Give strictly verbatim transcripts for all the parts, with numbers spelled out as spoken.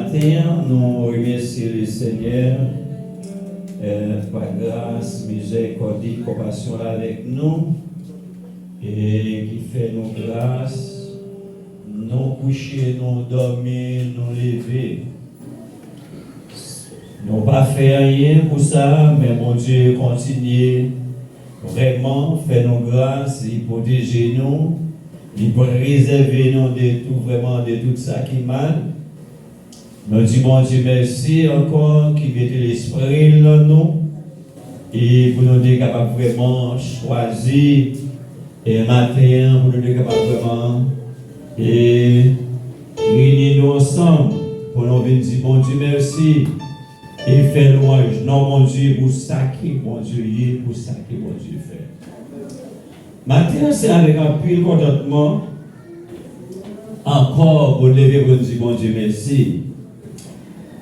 Maten an, nou remèsye Lesenyè, eh, pa gras, mizèrikòd li, konpasyon l avèk nou, e ki fè nou gras, nou kouche, nou dòmi, nou leve. Nou pa fè anyen pou sa, men Bondye kontinye vrèman fè nou gras, li pwoteje nou, li prezève nou de tou, vrèman de tout sa ki mal. Nou di Bondye mèsi ankò ki mete lespri l nan nou e pou nou te kapab vrèman chwazi e maten an, pou nou te kapab vrèman e reyini nou ansanm pou nou vin di Bondye mèsi e fè lwanj nan Bondye pou sa ki Bondye ye, pou sa ki Bondye fè. Maten an, se avèk anpil kontantman ankò pou n leve pou n di Bondye mèsi.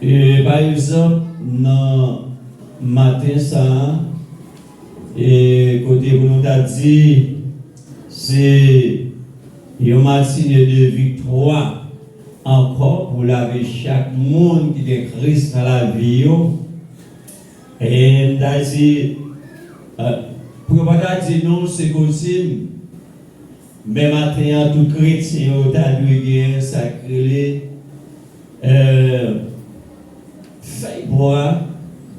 E, pa egzanp, nan maten sa a, e kote pou nou ta di, se yon matine de viktwa ankò pou lavi chak moun ki gen Kris nan lavi yo. E m ta di, eh, pou yo pa ta di nou se koutim, men maten an, tout kretyen yo ta dwe gen sa k rele, eh, fèy bwa,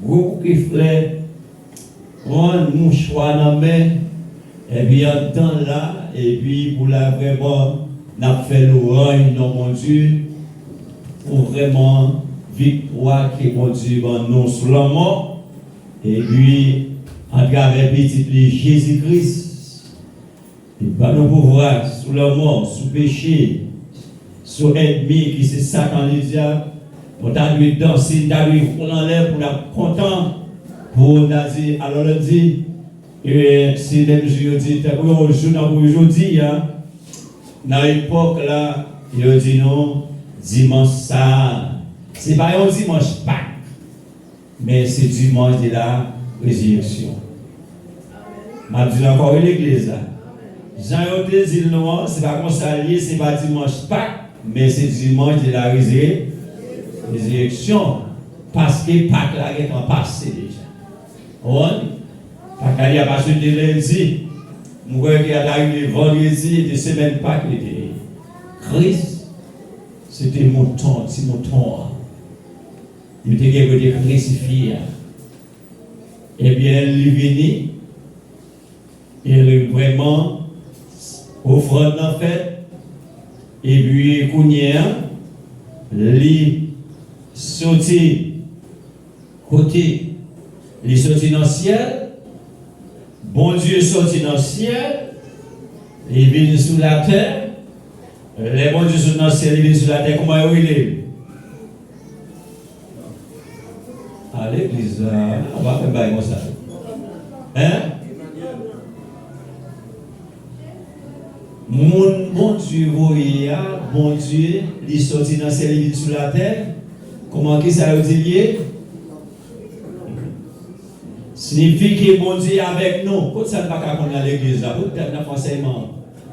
gwo bouke flè, pran mouchwa nan men, epi anndan la, epi pou la vrèman, n ap fè lwanj nan Bondye, pou vrèman viktwa ke Bondye ban nou sou lanmò, epi atravè Pitit li, Jezi Kris. Li ban nou pouvwa sou lanmò, sou peche, sou ènmi ki se Satan Ledyab. Nou ta dwe danse, nou ta dwe vole anlè pou n ap kontan, pou n ta di, alò lè di, e, se menm jou yo di, tankou yon jou nan pou jodi a, nan epòk la, yo di nou, dimanch sa a, se pa yon dimanch Pak. Men se dimanch de la rezireksyon. M ap di l ankò, wi, legliz la. Jan yo te di l nou an, se pa konsa l ye, se pa dimanch Pak, men se dimanch de la rezire-, rezireksyon. Paske Pak la gentan pase deja. Ou konprann? Pak la deja pase de lendi. M kwè ke a ta rive vandredi, e te semèn Pak li te ye. Kris, se te mouton, ti mouton an. Yo te gen pou yo te krisifye a. Ebyen, li vini, e li vrèman, ofrann nan fèt, epi kounye a, li soti kote? Li soti nan syèl, Bondye soti nan syèl, li vin sou latè. Lè Bondye sot nan syèl, li vin sou latè, kòman yo rele l? A legliz la, ou pa fè m bay konsa. Hein? Moun Bondye voye a, Bondye, li soti nan syèl, li vin sou latè. Kòman, kisa yo di l ye? Siyifi ke Bondye avèk nou. Kot sa n pa ka konn nan legliz la? Poutèt n ap fè ansèyman an.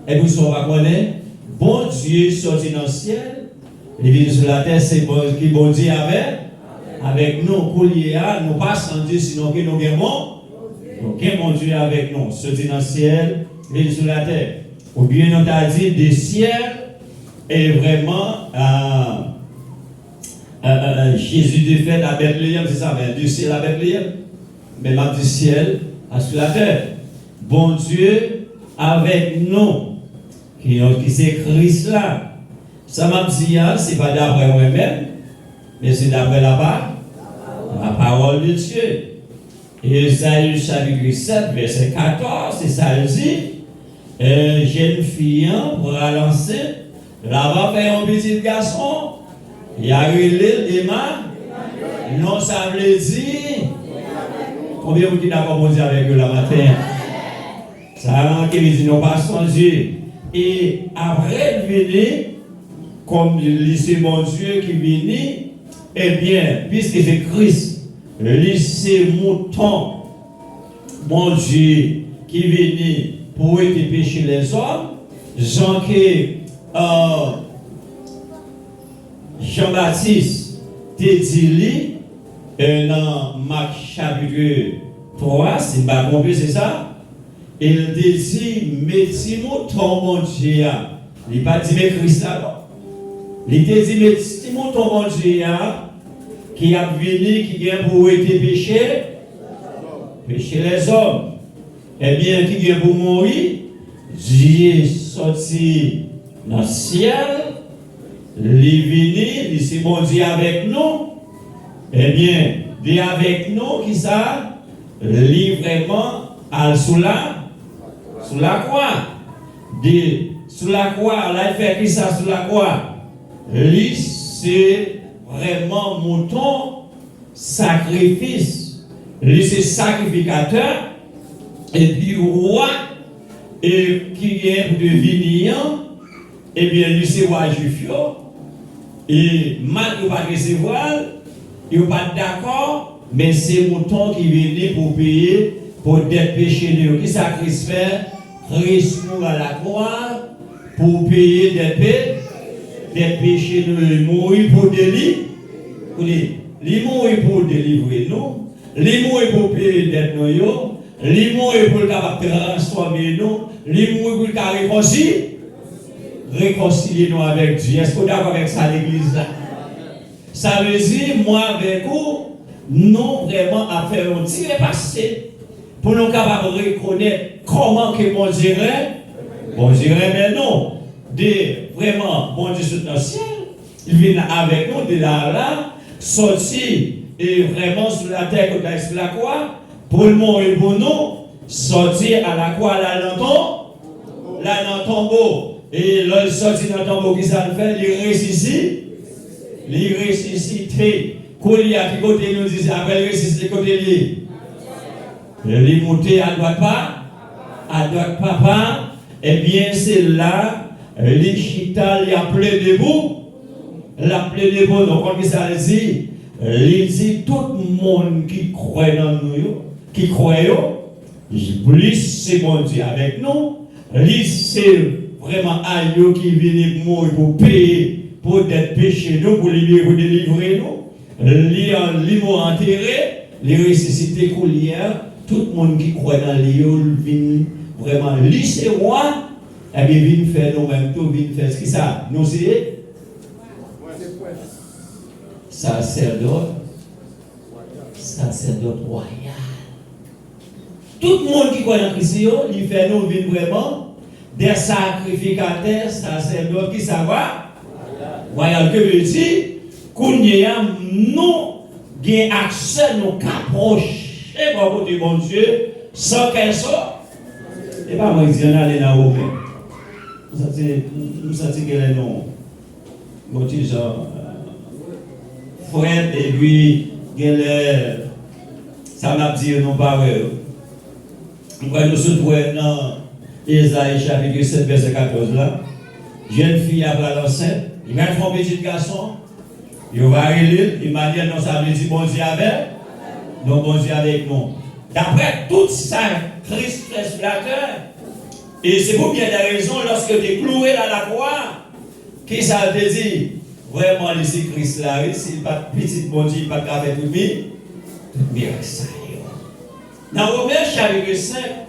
Epi sa w pa konnen, Bondye soti nan syèl, li vin sou latè, se Bon-, ki Bondye avèk, avèk nou. Kounye a, nou pa san Dye, sinon ke nou gen Bon-, nou gen Bondye avèk nou. Soti nan syèl, vin sou latè. Oubyen nou ta di de syèl, e vrèman, a, a, a, a, Jezi te fèt a Bètleyèm, se sa, men de syèl a Bètleyèm. Men m ap di syèl a sou latè. Bondye avèk nou, ki, ki se Kris la. Sa m ap di a, se pa daprè mwen menm, men se daprè la pa-, la parole de Dieu. Ezayi chapit sèt, vèsè katòz, se sa l di, e, jèn fi an pral ansent, l ava fè yon pitit gason, y a rele l Ema-, non sa vle di, konbyen moun ki dakò Bondye avèk yo la maten an? Sa ki vle di nou pa san Dye. E apre l vini, kòm li se Bondye ki vini, ebyen, piske se Kris, li se mouton Bondye ki vini pou wete peche lèzòm, jan ke, euh, Jan Batis, te di li, e, nan Mak chapit twa, si m pa twonpe, se sa, e l te di, men ti mouton Bondye a. Li pa di, men Kris la, non. Li te di, men ti mouton Bondye a, ki ap vini, ki gen pou wete peche, peche lèzòm. Ebyen, ki gen pou mouri, Dye sòti nan syèl, li vini, li se Bondye avèk nou. Ebyen, li avèk nou, kisa? Li vrèman al sou la, sou lakwa. Li sou lakwa, l al fè kisa sou lakwa? Li se vrèman mouton sakrifis. Li se sakrifikatè, epi wa, e ki gen pou te vini an, ebyen, li se wa Jwif yo, e malgre yo pa t resevwa l, yo pa t dakò, men se mouton ki vini pou peye pou dèt peche nou yo. Kisa Kris fè? Kris mouri alakwa pou peye dèt pe-, dèt peche nou yo. Li mouri pou deli-, pou li, li mouri pou delivre nou. Li mouri pou peye dèt nou yo. Li mouri pou l kapab transfòme nou. Li mouri pou l ka rekonsi-, rekonsilye nou avèk Dye. Èske w dakò avèk sa, legliz la? Sa vle di, mwen avèk ou, nou vrèman ap fè yon ti repase pou nou kapab rekonèt kòman ke Bondye ren-, Bondye renmen nou. De vrèman, Bondye sot nan syèl, li vin avèk nou de la la, sòti e vrèman sou latè kote l al sou lakwa, pou l mouri pou nou, sòti alakwa, l al nan ton-, l al nan tonbo. E lè l sòti nan tonbo, kisa l fè? Li resisi-, li resisite. Kounye a, ki kote nou di se apre l resisite, kote l ye? Li moute adwat pa, adwat Papa. Ebyen, se la, li chita, li ap plede pou, l ap plede pou nou. Konn kisa l di? Li di tout moun ki kwè nan nou yo, ki kwè yo, li se Bondye avèk nou, li se vrèman al yo ki vini pou mouri, pou peye pou dèt peche nou, pou libere, pou delivre nou. Li an, li mò antere, li resisite kounye a. Tout moun ki kwè nan li yo, l vin vrèman, li se wa, ebyen, vin fè nou menm tou, vin fè kisa? Nou se sasèdòt, sasèdòt wayal. Tout moun ki kwè nan Kris yo, li fè nou vin vrèman de sakrifikatè, sasèdòt, kisa wa-, wayal, ke vle di, kounye a, nou gen aksè, nou ka pwoche bò kote Bondye san kè so-, e pa mwen ki di, ann ale nan Women. M santi, m santi genlè nou yon ti jan, euh, frèt, epi genlè sa m ap di yo nou pa wè yo. M kwè nou sot wè nan Ezayi chapit sèt vèsè katòz la, jèn fi a pral ansent, li pral fè yon pitit gason, yo va rele l Emanuèl, non sa vle di Bondye avè nou, Bondye avèk nou. Daprè tout sa Kris fè sou latè, e se pou byen dè rezon, lòske yo te kloure l alakwa, kisa l te di? Vrèman, li se Kris la, wi. Si l pa t pitit Bondye, li pa t ka fè tout mi-, tout mirak sa yo. Nan Women chapit senk,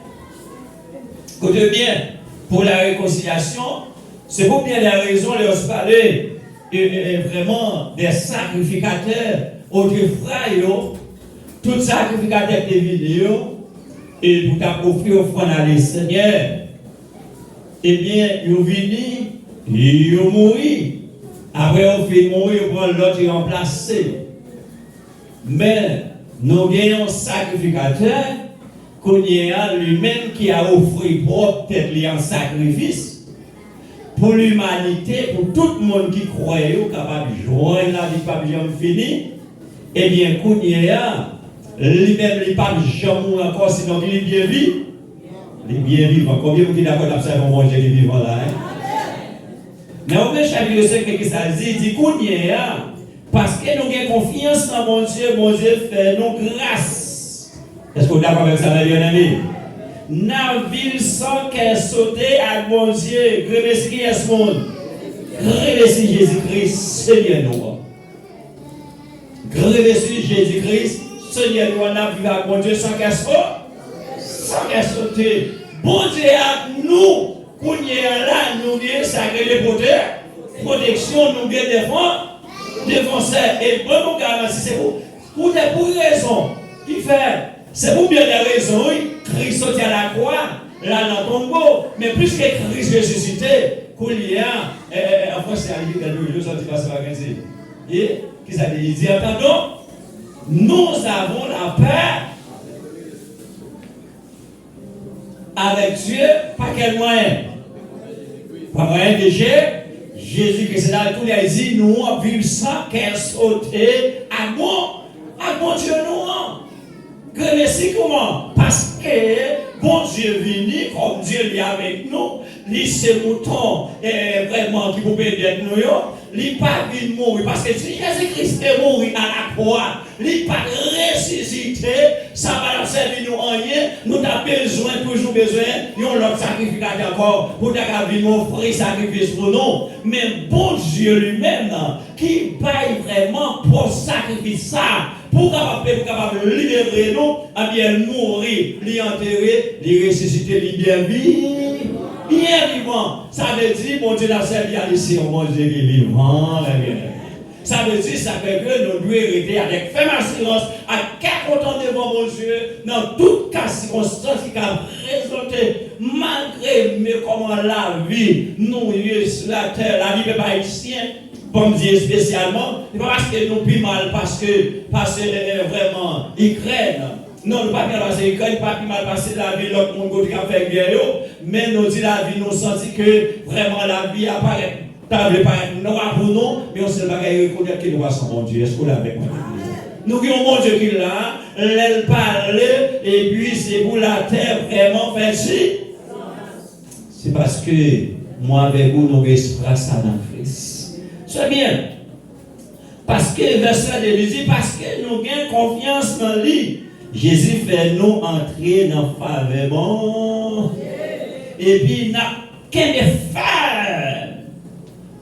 koute byen, pou la rekonsilyasyon, se pou byen dè rezon, lè yo pale, e, e, e, vrèman, dè sakrifikatè, otrefwa yo, tout sakrifikatè ki te vini yo, e pou t ap ofri ofrann a Lesenyè, ebyen, yo vini, yo mouri. Apre yo fin mouri, yo pran lòt, yo ranplase yo. Men, nou gen yon sakrifikatè, kounye a, li menm ki a ofri pwòp tèt li an sakrifis, pou limanite, pou tout moun ki kwè yo kapab jwenn lavi k p ap janm fini, ebyen, kounye a, li menm, li p ap janm mouri ankò, sinon li byen vi-, li byen vivan. Konbyen moun ki dakò n ap sèvi yon Bondye ki vivan la, en? Nan Women chapit senk, men ki sa l di? Li di, kounye a, paske nou gen konfyans nan Bondye, Bondye fè nou gras. Èske w dakò avèk sa, mè byeneme? N ap viv san kè sote ak Bondye. Gremesi kiyès moun? Gremesi Jezi Kris, Senyè nou an. Grave sou Jezi Kris, Senyè nou an, n ap viv ak Bondye san kè so-, san kè sote. Bondye ak nou, kounye a la, nou gen sa k rele pwote-, pwoteksyon, nou gen defan-, defansè. E ban nou garanti, se pou, poutèt, pou rezon ki fè, se pou byen de rezon, wi, Kris soti a lakwa, la nan tonbo, men piske Kris resisite, kounye a, e, e, e, an franse, a li gen de jou, sa di pase pa gen di. E, kisa li di? Li di, entendons, nous avons la paix avec Dieu, pa kèl mwayen? Pa mwayen de Je-, Jezi Kris. Se la, kounye a, li di, nou ap viv san kè sote ak Bon-, ak Bondye nou an. Gremesi kòman? Paske Bondye vini kòm Dye, li avèk nou. Li se mouton, e, vrèman, ki pou peye dèt nou yo. Li pa vin mouri. Paske si Jezi Kris te mouri a lakwa, li pa t resisite, sa pa t ap sèvi nou anyen. Nou t ap bezwen, toujou bezwen, yon lòt sakrifikatè ankò pou ta ka vin ofri sakrifis pou nou. Men Bondye li menm, ki bay vrèman pwòp sakrifis sa, pou kapab, pou kapab libere nou, ebyen, l mouri, li antere, li resisite, li byen vi-, byen vivan. Sa vle di, Bondye n ap sèvi a, li se yon Bondye ki vivan, mè byen. Sa vle di, sa fè ke nou dwe rete avèk fèm asirans, ak kè kontan devan Bondye, nan tout ka, sikonstans ki ka prezante, malgre, men kòman lavi nou ye sou latè, lavi pèp ayisyen, Ban m di espesyalman, se pa paske nou pi mal paske, pase, e, e, vrèman, Ikrèn. Non, nou pa pi mal pase Ikrèn, nou pa pi mal pase lavi lòt moun kote k ap fè gè yo, men nou di lavi nou santi ke vrèman lavi a parèt, ta vle parèt nwa pou nou, men yon sèl bagay rekonèt ke nou pa san Bondye. Èske w la avèk mwen? Nou gen yon Bondye ki la, lè l pale, epi se pou latè vrèman fè si. Se paske mwen avèk ou, nou gen espwa sa nan Kris. Trè byen. Paske vèsè de li di, paske nou gen konfyans nan li, Jezi fè nou antre nan favè Bon-, epi n ap kenbe fèm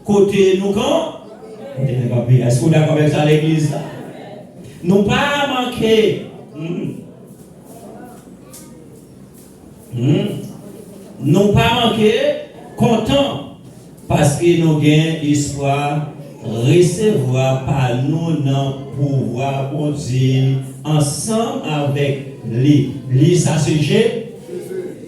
kote nou kan-, kote nou kanpe. Èske w dakò avèk sa, legliz la? Nou pa manke. Hmm. Hmm. Nou pa manke kontan paske nou gen espwa resevwa pa nou nan pouvwa Bondye ansanm avèk li. Li sa se Je-,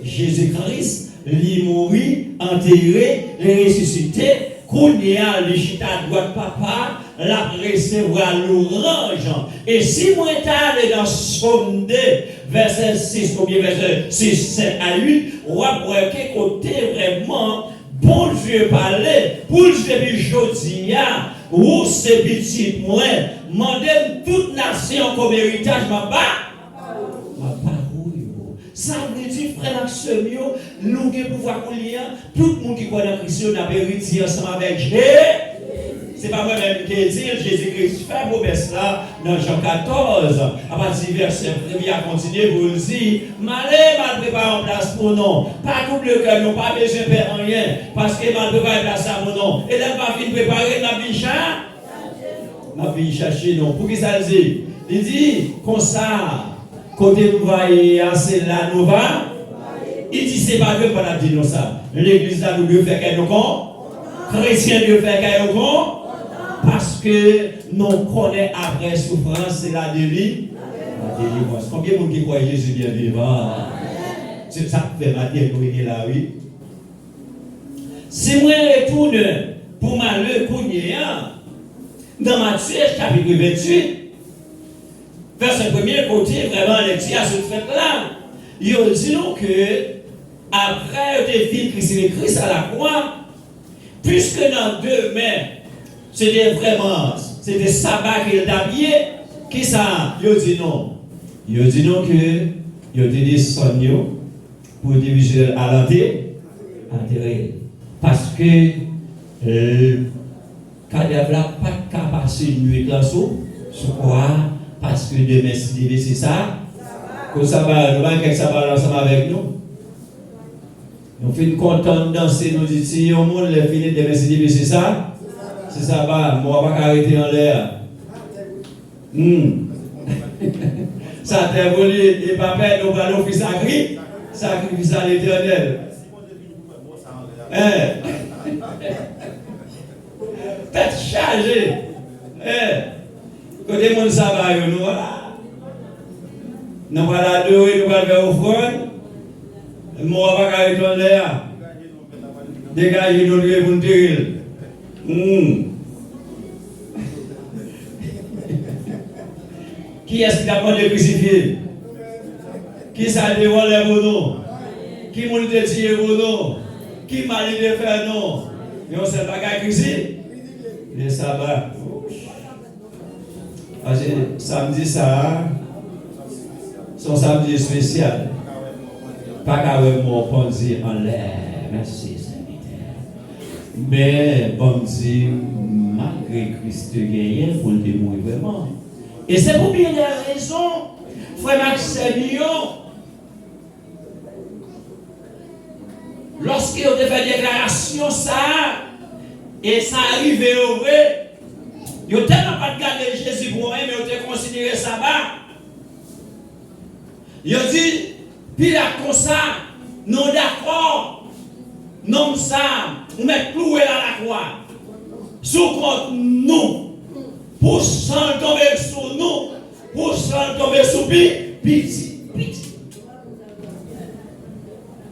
Jezi Kris, li mouri, antere, li resisite, kounye a li chita adwat Papa, l ap resevwa lwanj. E si mwen ta ale nan Sòm de, vèsè sis oubyen vèsè sis, sèt a uit, w ap wè ke kote vrèman Bondye pale pou l di depi jodi a, ou se pitit mwen, mande m tout nasyon kòm eritaj m ap ba, m ap ba ou yo. Sa vle di, frè m ak sè m yo, nou gen pouvwa kounye a. Tout moun ki kwè nan Kris yo, n ap eritye ansanm avèk Je-, se pa mwen menm ki di l, Jezi Kris fè pwomès la nan Jan katòz, apati vèsè premye a kontinye pou l di, m ale, m al prepare yon plas pou nou. Pa twouble kè nou, pa bezwen pè anyen, paske m al prepare plas la pou nou. E lè m va fin prepare, m ap vin cha-, m ap vin chache nou. Poukisa l di? Li di, konsa, kote m va ye a, se la nou va. Li di, se pa vre, m pa t ap di nou sa. Legliz la, nou dwe fè kè nou kon-, kretyen dwe fè kè yo kon-, paske nou konnen apre soufrans, se la deli-, la delivrans. Konbyen moun ki kwè Jezi byen vivan? Se sa k fè maten nou ye la, wi. Si mwen retounen pou m ale kounye a, nan Matye chapit venntuit, vèsè premye kote vrèman lekti a sot fèt la, yo di nou ke apre yo te fin krisifye Kris a lakwa, piske nan de men, se te vrèman, se te saba ke l t ap ye, kisa yo di nou? Yo di nou ke yo te desann yo, pou yo te vizye al ante-, antere l. Paske, e, kadèv la pa t ka pase nwit lan sou, sou kwa a, paske demen, si Dye vle, se sa. Kou saba, nou bay kèk saba la ansanm avèk nou. Nou fin kontan, n danse, nou di, si yon moun lè fini, demen, si Dye vle, se sa. Se saba, mò a pa ka rete anlè a. Hmm. Sa tè pou li, li pa pè, nou pral ofri sakri, sakrifis a Letènèl. Hein? Tèt chaje. Hein? Kote moun saba yo, nou wè la? Nou pral adore, nou pral fè ofrann. Mò a pa ka ret anlè a. Degaje nou, nou ye pou n tere l. Hmm. Kiyès ki t ap mande krisifye? Ki sa l te vòlè pou nou? Ki moun l te tiye pou nou? Ki mal li te fè nou? Yon sèl bagay, Kris, le saba. Paske samdi sa a, se yon samdi espesyal. Pa ka wè mò pandye anlè. Mèsi, Sèvitè. Men, ban m di, malgre Kris te genyen pou l te mouri vrèman. E se pou byen dè rezon, frè m ak sè m yo, lòske yo te fè deklarasyon sa a, e sa rive yo vre, yo tèlman pa t gade Jezi pou anyen, men yo te konsidere saba. Yo di Pilat konsa, nou dakò, nonm sa, ou mèt klouwe l alakwa. Sou kont nou, pou san l tonbe sou nou, pou san l tonbe sou pi, piti, piti.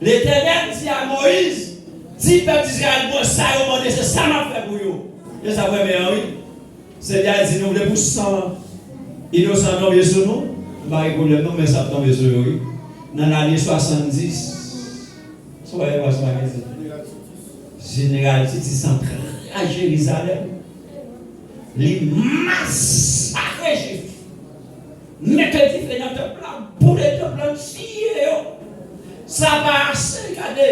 Letènèl di a Moyiz, di pèp Izrayèl mwen sa yo mande, se sa m ap fè pou yo. E sa vrèman an, wi. Seyè a di nou vle pou san inosan tonbe sou nou, m pa gen pwoblèm non, men sa ap tonbe sou yo, wi. Nan lane swasanndis, sa w wè pastè a di? Jeneral Titis antre a Jerizalèm. Li masakre Jwif. Mete dife nan tanp lan, boule tanp lan, tiye yo. Sa pa ase, gade,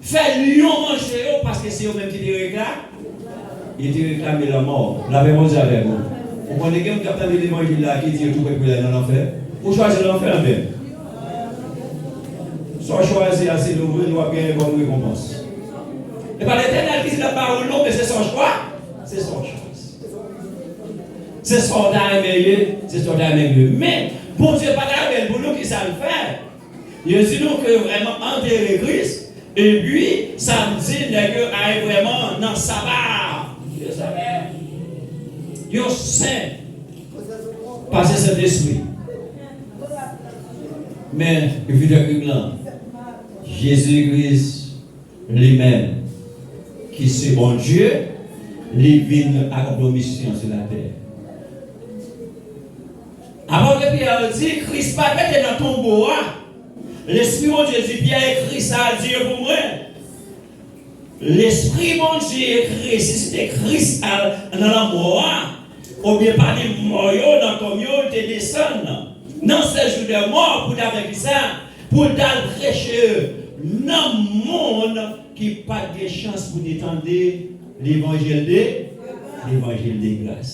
fè lyon manje yo, paske se yo menm ki te rekla-, ki te reklame lanmò. Lapè Bondye avèk ou. Ou konnen gen moun k ap tande levanjil la ki di yo tou prèt pou y al nan lanfè. Ou chwazi lanfè anben? Sa w chwazi a, se louvri l w ap genyen kòm rekonpans. E pa Letènèl ki di l ap ba ou l non, men se sa w chwa-, se sa w chwazi. Se sa w ta renmen ye, se sa w ta renmen ye. Men, Bondye pa ta renmen l pou nou, ki sa l fè? Yo di nou ke yo vrèman antere Kris, epi samdi, nèg yo al vrèman nan saba. Yo sen. Yo sen. Pase Sentespri. Men, evitè krim lan, Jezi Kris, li menm, ki se Bondye, li vin akonpli yon misyon sou latè. Apot Pyè di, Kris pa t rete nan tonbo a. Lespri Bondye di Pyè, ekri sa, di yo pou mwen. Lespri Bondye ki resisite Kris a nan lanmò a, oubyen pami mò yo nan tonm yo, l te desann nan sejou dè mò pou l ta fè kisa? Pou l t al preche nan moun ki pa t gen chans pou te tande levanjil de, levanjil de gras.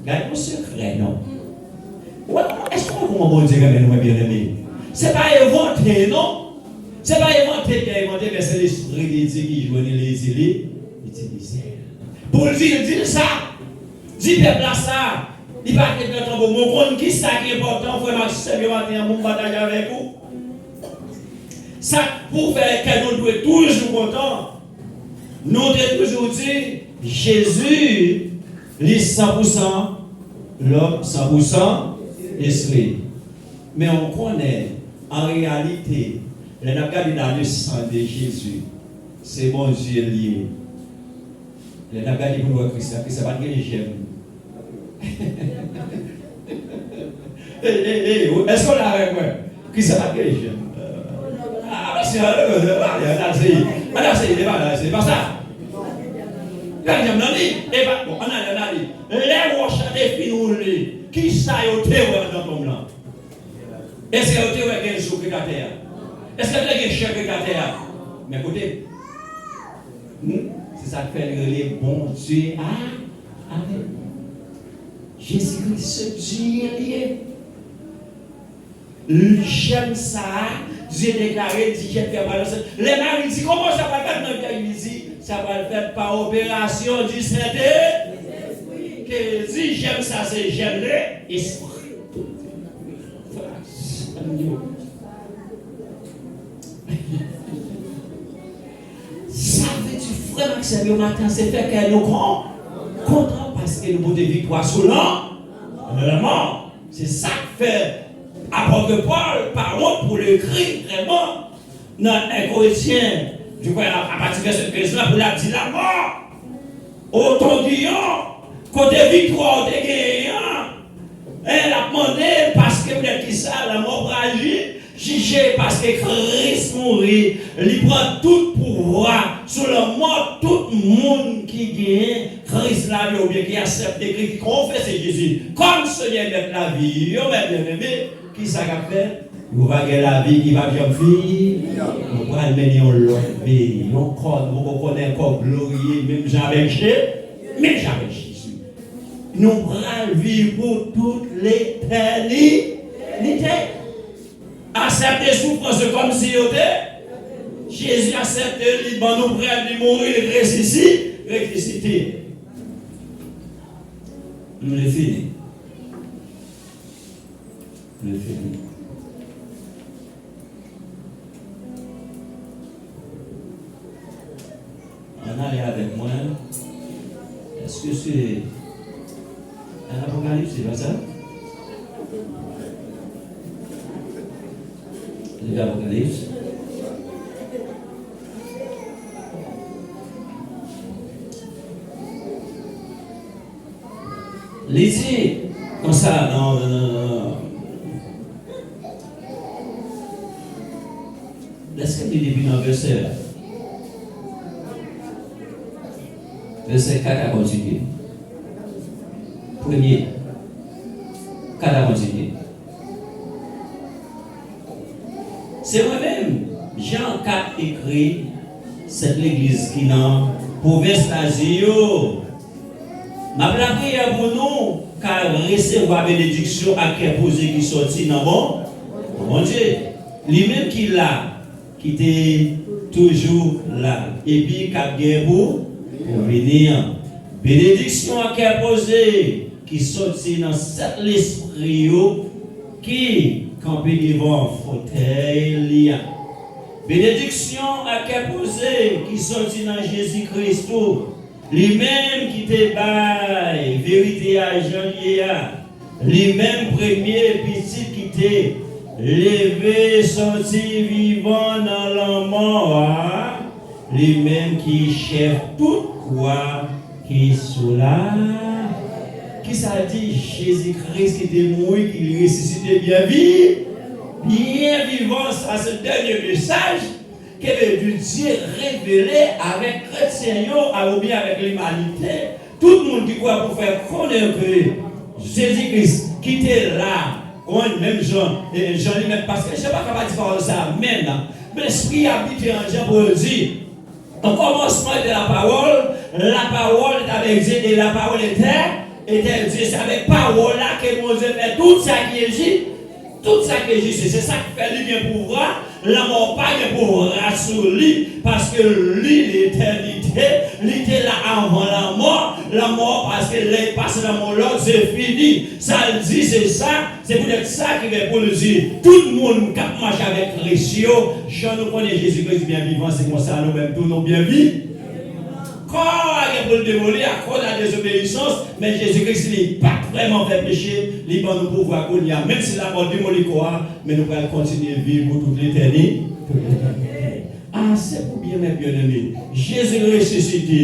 Gade yon sekrè, non. Ou wè, èske w wè kòman Bondye renmen nou, mwen byeneme? Se pa envante, non. Se pa envante, Pyè envante, men se Lespri de Dye ki jwenn li, li di li, itilize l. Pou l di l, di l sa. Di pèp la sa. Li pa t ret nan tonbo. Mwen konn ki sa ki enpòtan, frè m ak sè m yo, maten an, pou m pataje avèk ou. Sa k pou fè kè nou dwe toujou kontan. Nou te toujou di, Jezi, li san pou san lòm, san pou san lespri. Men w konnen, an reyalite, lè n ap gade dans le sang de Jésus, se Bondye l ye. Lè n ap gade pou n wè Kris la, Kris la pa t gen jèm. Ey, ey, ey, èske w la avèk mwen? Kris la pa t gen jèm. Ah, mesye, ann al seye. Ann al seye, se pa sa. Gade jèm nan li. E pa, bon, ann ale, ann ale. Lè wòch la te fin woule, kisa yo te wè anndan tonm lan? Èske yo te wè gen zo k ret atè a? Èske te gen chè k ret atè a? Men koute. Hmm? Se sa k fè l rele Bondye a, avèk nou. Jezi Kris se Dye l ye. L-, jèm sa a, Dye deklare, l di jèn fè pale. Lè Mari di, kòman sa pral fèt? Nan Bib li di, sa pral fèt pa operasyon di Sentespri. Jezi, jèm sa se jèm Lespri. Sa vle di, frè m ak sè m yo, maten an, se fè kè nou kon-, kontan paske nou pote viktwa sou lan-, lanmò. Se sa k fè apot Pòl pa wont pou l ekri vrèman nan en Korentyen, je crois, apati vèsè kenz la, pou l ap di, lanmò, o tondiyon, kote viktwa w te genyen an? E l ap mande, paske poutèt kisa lanmò pral ji-, jije? Paske Kris mouri, li pran tout pouvwa sou lanmò. Tout moun ki genyen Kris lavi yo, oubyen ki aksepte Kris, ki konfese Jezi kòm Senyè e Mèt lavi yo, men byeneme, kisa k ap fèt? Nou va gen lavi ki p ap janm fini. Nou pral mennen yon lòt vi, yon kò nou poko konnen, kò gloriye, menm jan avèk Je-, menm jan avèk Jezi. Nou pral viv pou tout letènite. Aksepte soufrans yo kòmsi yo te. Jezi aksepte, li ban nou prèv, li mouri, li resisi-, resisite. Nou vle fini. Mwen fini. Ann ale avèk mwen. Èske se an Apokalips, se pa sa? Li Apokalips. Li di konsa nan, nan, nan, lèske m li depi nan vèsè, vèsè kat a kontinye. Premye, kat a kontinye. Se mwen menm, Jan k ap ekri sèt legliz ki nan pwovens Lazi yo. M ap lapriyè pou nou ka resevwa benediksyon ak kè poze ki sòti nan Bon-, Bondye. Li menm ki la, ki te toujou la, epi k ap gen pou, pou vini an. Benediksyon ak kè poze ki sòti nan sèt lespri yo ki kanpe devan fotèy li a. Benediksyon ak kè poze ki sòti nan Jezi Kris tou, li menm ki te bay verite a jan l ye a, li menm premye pitit ki te leve sòti vivan nan lanmò a, li menm ki chèf tout kwa ki sou la. Kisa l di? Jezi Kris ki te mouri, ki resisite byen vi-, byen vivan. Sa se dènye mesaj ke Bondye revele avèk kretyen yo, a, oubyen avèk limanite. Tout moun ki kwè pou fè konnen ke Jezi Kris ki te la, konn menm jan, e, Jan li menm, paske Jan pa ka pa di pawòl sa a menm. Men Lespri a abite an Jan pou l di, au commencement était la parole, la parole était avec Dieu, et la parole était, était Dieu. Se avèk pawòl la ke Bondye fè tout sa ki egziste. Tout sa ki egziste, se sa k fè li gen pouvwa. Lanmò pa gen pouvwa sou li, paske li, letènite, li te la avan lanmò. Lanmò, paske lè l pase nan yon lòt, se fini. Sa l di, se sa. Se poutèt sa ki fè pou l di, tout moun k ap mache avèk Kris yo, jan nou konnen Jezi Kris byen vivan, se konsa nou menm tou nou byen vi-, kò a gen pou l demoli akoz a dezobeyisans, men Jezi Kris li pa t vrèman fè peche, li ban nou pouvwa kounye a. Menm si lanmò demoli kò a, men nou pral kontinye viv pou tout letèni-, tout letènite. A, se pou byen, men byeneme, Jezi resisite.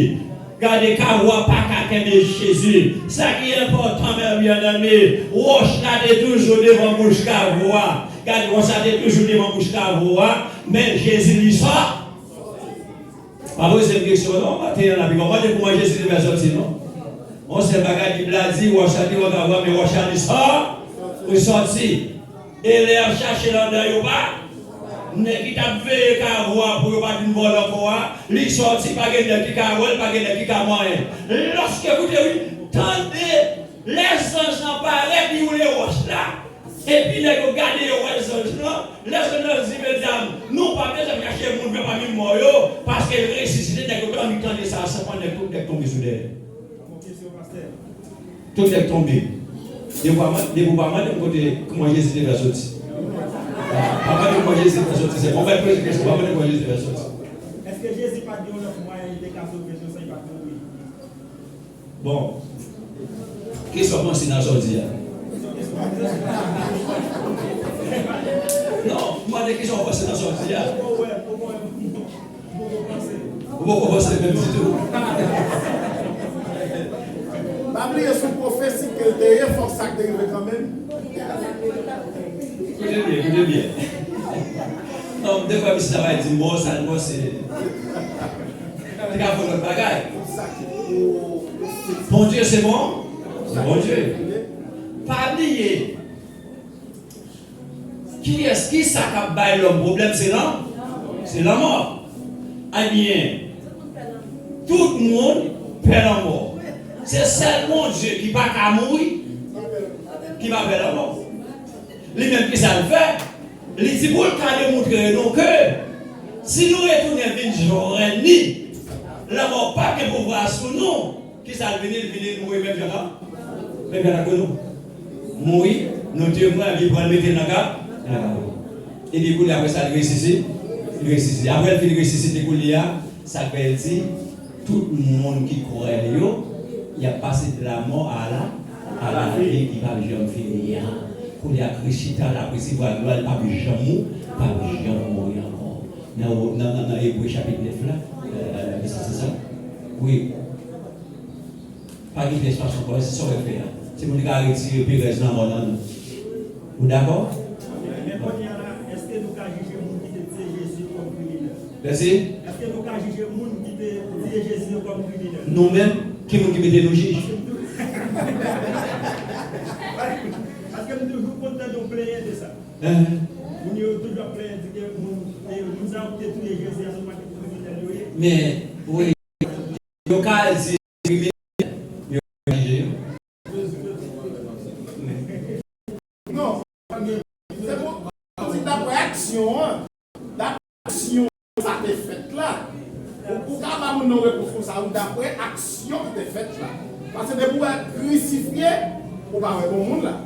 Gade, kavo a pa ka kenbe Jezi. Sa ki enpòtan, men byeneme, wòch la te toujou devan bouch kavo a. Gade, wòch la te toujou devan bouch kavo a, men Jezi li sò-, Pa poze m kesyon non, maten an la, pi kòmande pou mwen Jezi te fè sòti non. Yon sèl bagay Bib la di, wòch la te wè kavo a, men wòch la li sò-, li sòti. E lè y ap chache l anndan yo pa, nèg ki t ap veye kavo a pou yo pa vin vòlò kò a, li sòti, pa gen nèg ki ka wè l, pa gen nèg ki ka manyen. Lòske, koute wi, tande, lè zanj lan parèt, li woule wòch la. Epi nèg yo gade, yo wè zanj lan. Lè zanj lan di, medam, nou pa bezwen chache moun vre pami mò yo, paske l resisite. Nèg yo t annik tande sa, san pran nèg, tout nèg tonbe sou dèyè. Bon kesyon, pastè. Tout nèg tonbe. Depi w pa man- depi w pa mande m kote, kòman Jezi te fè soti. Pa mande m kòman Jezi te fè soti, se bon, mwen poze kesyon, pa mande m kòman Jezi te fè soti. Èske Jezi pa t gen yon lòt mwayen li te ka sove nou san li pa t mouri? Bon. Kisa w panse nan sa w di a? Non, m mande kisa w panse nan sa w di a. Ou poko panse menm ditou. Pa bliye se yon pwofesi ke l te ye, fòk sa k te rive kanmenm. Koute byen, koute byen. Non, m te kwè misye ta pral di mò, sa l mò se. Li ka fè lòt bagay. Bondye se bon, se Bondye. Pa bliye. Kiyès, kisa k ap bay lòm pwoblèm? Se lan, se lanmò. Ebyen, tout moun pè lanmò. Se sèl Bondye ki pa ka mouri, ki pa pè lanmò. Li menm, kisa l fè? Li di pou l ka demontre nou ke si nou retounen vin jwenn li, lanmò p ap gen pouvwa sou nou. Kisa l vini? L vini mouri menm jan ak, menm jan ak nou. Mouri, nou te pran, epi pran l mete l nan ka, nan kavo. Epi kounye a, apre sa, l resisi-, l resisite. Apre l fin resisite kounye a, sa k fè l di, tout moun ki kwè l yo, y ap pase de la mort à la, à la vie ki p ap janm fini an. Kounye a, Kris chita, l ap resevwa glwa, l p ap janm mou-, p ap janm mouri ankò. Nan, nan, nan, nan Ebre chapit nèf la, euh, vèsè sis la. Wi. Pa gen pyès fason ankò, se sa w fè a. Se pou nou ka retire perèz lanmò nan nou. Ou dakò? Men kounye a la, èske nou ka jije moun ki te tiye Jezi yo kòm kriminèl? Mèsi. Èske nou ka jije moun ki te tiye Jezi yo kòm kriminèl? Nou menm, ki moun ki mete nou jij? Paske m tou-, paske m toujou konn tande yon plenyen de sa. Hein? Moun yo toujou ap plenyen di ke moun, e, moun sa yo ki te touye Jezi a, se pa te kriminèl yo ye. Men, wi. Yo ka al di kriminèl, yo ka jije yo. Non, se pou, se daprè aksyon an, daprè aksyon sa te fèt la. Ou, ou ka ba moun nan repons konsa, wi, daprè aksyon ki te fèt la. Paske depi w wè krisifye, ou pa wè bon moun la.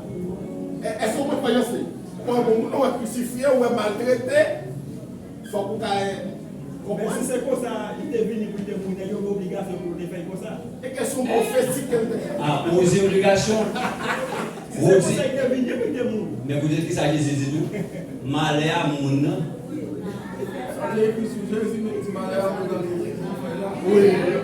E, èske w konn kwayans li? Ou pa wè bon moun, ou wè krisifye, ou wè maltrete, fòk ou ta, e, konprann. Men si se konsa, li te vini pou l te mouri, nèg yo gen obligasyon pou yo te fè l konsa. E kesyon pwofetik ke l te fè. Ah, ou di obligasyon? Ou di. Se konsa li te vini pou l te mouri. Men koute kisa Jezi di tou. Malè a moun nan. Sa vle di Jezi menm di malè a moun nan. Wi.